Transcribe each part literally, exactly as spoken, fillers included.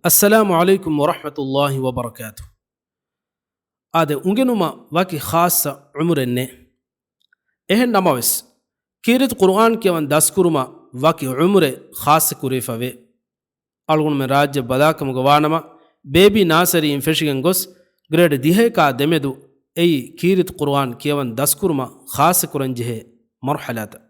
އައްސަލާމު ޢަލައިކުމް ވަރަޙްމަތުﷲި ވަބަރަކާތު. އާދެ، އުނގެނުމަށް ވަކި ޚާއްޞަ ޢުމުރެއް ނެތް. އެހެން ނަމަވެސް، ކީރިތި ޤުރުއާން ކިޔަވަން ދަސްކުރުމަށް ވަކި ޢުމުރެއް ޚާއްޞަ ކުރެވިފަ ވޭ. އަޅުގަނޑުމެން ރާއްޖެ ބަލާކަމުގަ ވާނަމަ، ބޭބީ ނާސަރީން ފެށިގެން ގޮސް، ގްރޭޑް ދިހައެކާ ދެމެދު އެއީ ކީރިތި ޤުރުއާން ކިޔަވަން ދަސްކުރުމަށް ޚާއްޞަ ކުރަންޖެހޭ މަރުޙަލާތައް.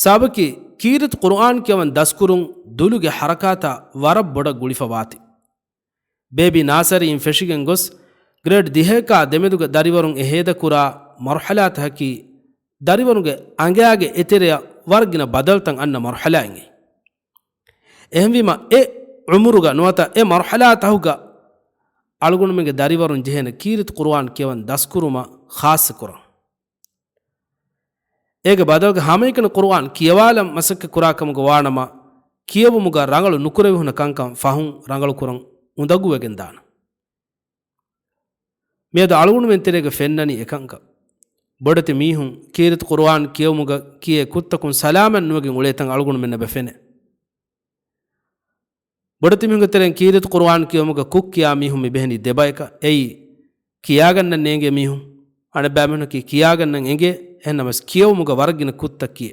ސަބަބަކީ، ކީރިތި ޤުރުއާން ކިޔަވަން ދަސްކުރުން ދުލުގެ ޙަރަކާތާ ވަރަށް ބޮޑަށް ގުޅިފަ ވާތީ. ބޭބީ ނާސަރީން ފެށިގެން ގޮސް، ގްރޭޑް ދިހައެކާ ދެމެދުގަ ދަރިވަރުން އެ ހޭދަކުރާ މަރުޙަލާތަކަކީ، ދަރިވަރުންގެ އަނގައިގެ އެތެރެއަށް ވަރަށް ގިނަ ބަދަލުތައް އަންނަ މަރުޙަލާއެއް. އެހެންވީމަ، އެ ޢުމުރުގަ ނުވަތަ އެ މަރުޙަލާތަކުގަ އަޅުގަނޑުމެންގެ ދަރިވަރުން ޖެހޭނެ ކީރިތި ޤުރުއާން ކިޔަވަން ދަސްކުރުމަށް ޚާއްޞަކުރަން. އޭގެ ބަދަލުގަ ހަމައެކަނި ޤުރުއާން ކިޔަވާލަން މަސައްކަތް ކުރާ ކަމުގަ ވާނަމަ، ކިޔެވުމުގަ ރަނގަޅު ނުކުރެވި ހުންނަ ކަންކަން ފަހުން ރަނގަޅުކުރަން އުނދަގޫވެގެން ދާނެ. މިއަދު އަޅުގަނޑުމެން ތެރޭގަ ފެންނަނީ އެކަންކަން. ބޮޑެތި މީހުން ކީރިތި ޤުރުއާން ކިޔެވުމުގަ ކިޔޭ ކުށްތަކުން ސަލާމަތް ނުވެގެން އުޅޭތަން އަޅުގަނޑުމެންނަށް އެބަ ފެނޭ. ބޮޑެތި މީހުންގެ ތެރެއިން ކީރިތި ޤުރުއާން ކިޔެވުމުގަ ކުށް ކިޔާ މީހުން މި ބެހެނީ ދެބަޔަކަށް. އެއީ، ކިޔާގަންނަން ނޭނގޭ މީހުން. އަނެއްބައިމީހުނަކީ ކިޔާގަންނަން އެނގޭ، އެހެންނަމަވެސް ކިޔެވުމުގަ ވަރަށް ގިނަ ކުށްތައް ކިޔޭ.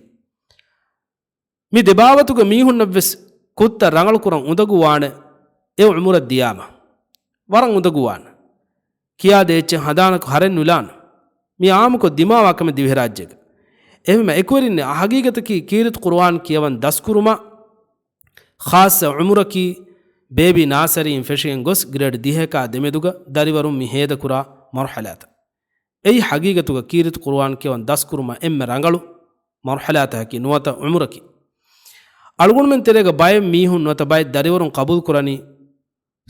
މި ދެބާވަތުގެ މީހުންނަށްވެސް ކުށްތައް ރަނގަޅުކުރަން އުނދަގޫވާނެ އެ ޢުމުރަށް ދިޔާމަ. ވަރަށް އުނދަގޫވާނެ. ކިޔާދޭ އެއްޗެއް ހަނދާނަކު ހަރެއް ނުލާނެ. މި އާއްމުކޮށް ދިމާވާ ކަމެއް ދިވެހިރާއްޖޭގަ. އެހެންވީމަ އެކުވެރިންނޭ ހަގީގަތަކީ ކީރިތި ޤުރުއާން ކިޔަވަން ދަސްކުރުމަށް ޚާއްޞަ ޢުމުރަކީ، ބޭބީ ނާސަރީން ފެށިގެން ގޮސް ގްރޭޑް ދިހައެކާ ދެމެދުގަ ދަރިވަރުން މި ހޭދަކުރާ މަރުޙަލާތައް. އެއީ ހަގީގަތުގަ ކީރިތި ޤުރުއާން ކިޔަވަން ދަސްކުރުމަށް އެންމެ ރަނގަޅު މަރުޙަލާތަކަކީ ނުވަތަ ޢުމުރަކީ. އަޅުގަނޑުމެން ތެރޭގަ ބައެއް މީހުން ނުވަތަ ބައެއް ދަރިވަރުން ޤަބޫލުކުރަނީ،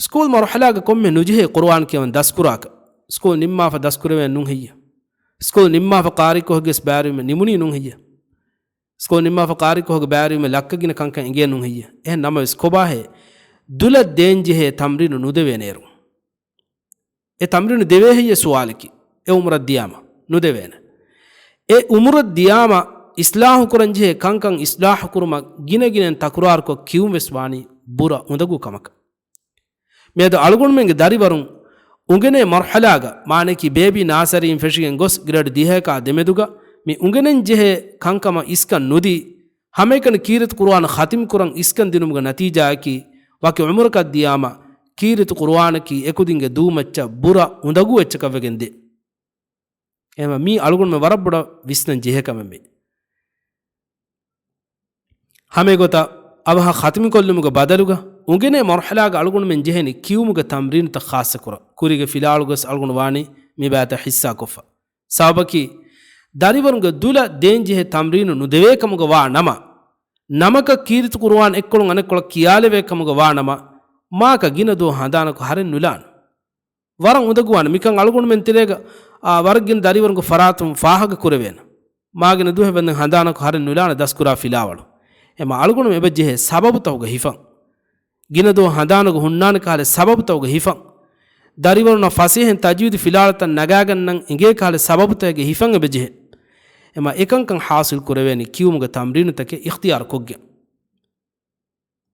ސްކޫލް މަރުޙަލާގަ ކޮންމެ ނުޖެހޭ ޤުރުއާން ކިޔަވަން ދަސްކުރާކަށް. ސްކޫލް ނިންމާފަ ދަސްކުރެވޭނެ ނޫން ހެއްޔޭ؟ ސްކޫލް ނިންމާފަ ޤާރީކޮށްގެސް ބައިވެރިވީމަ ނިމުނީ ނޫން ހެއްޔޭ؟ ސްކޫލް ނިންމާފަ ޤާރީކޮށްގެ ބައިވެރިވީމަ ލައްކަ ގިނަ ކަންކަން އެނގޭ ނޫން ހެއްޔޭ؟ އެހެން ނަމަވެސް ކޮބާހޭ ދުލަށް ދޭންޖެހޭ ތަމްރީނު ނުދެވޭނެއިރު؟ އެ ތަމްރީނު ދެވޭ ހެއްޔޭ ސުވާލަކީ؟ އެ ޢުމުރަށް ދިޔާމަ ނުދެވޭނެ. އެ ޢުމުރަށް ދިޔާމަ އިޞްލާޙު ކުރަންޖެހޭ ކަންކަން އިޞްލާޙު ކުރުމަށް ގިނަގިނައިން ތަކުރާރުކޮށް ކިޔުން ވެސް ވާނީ ބުރަ އުނދަގޫ ކަމަކަށް. މިއަދު އަޅުގަނޑުމެންގެ ދަރިވަރުން އުނގެނޭ މަރުޙަލާގަ، މާނައަކީ ބޭބީ ނާސަރީން ފެށިގެން ގޮސް ގްރޭޑް ދިހައެކާ ދެމެދުގަ މި އުނގެނެން ޖެހޭ ކަންކަމަށް އިސްކަން ނުދީ، ހަމައެކަނި ކީރިތި ޤުރުއާން ޚަތިމްކުރަން އިސްކަން ދިނުމުގެ ނަތީޖާއަކީ، ވަކި ޢުމުރަކަށް ދިޔާމަ، ކީރިތި ޤުރުއާނަކީ އެކުދިންގެ ދޫމައްޗަށް ބުރަ އުނދަގޫ އެއްޗަކަށްވެގެން ދޭ. އެހެންވީމަ މީ އަޅުގަނޑުމެން ވަރަށް ބޮޑަށް ވިސްނަން ޖެހޭ ކަމެއް މީ. ހަމައެގޮތަށް އަވަހަށް ޚަތިމުކޮށްލުމުގެ ބަދަލުގަ، އުނގެނޭ މަރުޙަލާގަ އަޅުގަނޑުމެން ޖެހެނީ ކިޔުމުގެ ތަމްރީނުތައް ޚާއްޞަކުރަން. ކުރީގެ ފިލާވަޅުގަސް އަޅުގަނޑު ވާނީ މި ބައިތައް ޙިއްޞާކޮށްފަ. ސަބަބަކީ، ދަރިވަރުންގެ ދުލަށް ދޭންޖެހޭ ތަމްރީނު ނުދެވޭ ކަމުގަ ވާ ނަމަ، ނަމަކަށް ކީރިތި ޤުރުއާން އެއްކޮޅުން އަނެއްކޮޅަށް ކިޔާލެވޭ ކަމުގަ ވާ ނަމަ، މާކަ ގިނަ ދުވަހު ހަނދާނަކު ހަރެއް ނުލާނެ. ވަރަށް އުނދަގޫވާނެ. މިކަން އަޅުގަނޑުމެން ތެރޭގަ، އާ، ވަރަށް ގިނަ ދަރިވަރުންގެ ފަރާތުން ފާހަގަ ކުރެވޭނެ. މާގިނަ ދުވަހެއް ވަންދެން ހަނދާނަކު ހަރެއް ނުލާނެ ދަސްކުރާ ފިލާވަޅު. އެމަ އަޅުގަނޑު އެބަ ޖެހޭ ސަބަބުތަކުގަ ހިފަން. ގިނަ ދުވަހު ހަނދާނުގަ ހުންނާނެ ކަހަލަ ސަބަބުތަކުގަ ހިފަން. ދަރިވަރުންނަށް ފަސޭހައިން ތަޖްވީދު ފިލާވަޅުތައް ނަގާގަންނަން އެނގޭ ކަހަލަ ސަބަބުތަކުގަ ހިފަން އެބަ ޖެހޭ. އެމަ އެކަންކަން ޙާޞިލް ކުރެވޭނީ ކިޔުމުގެ ތަމްރީނުތަކެއް އިޚްތިޔާރު ކޮށްގެން.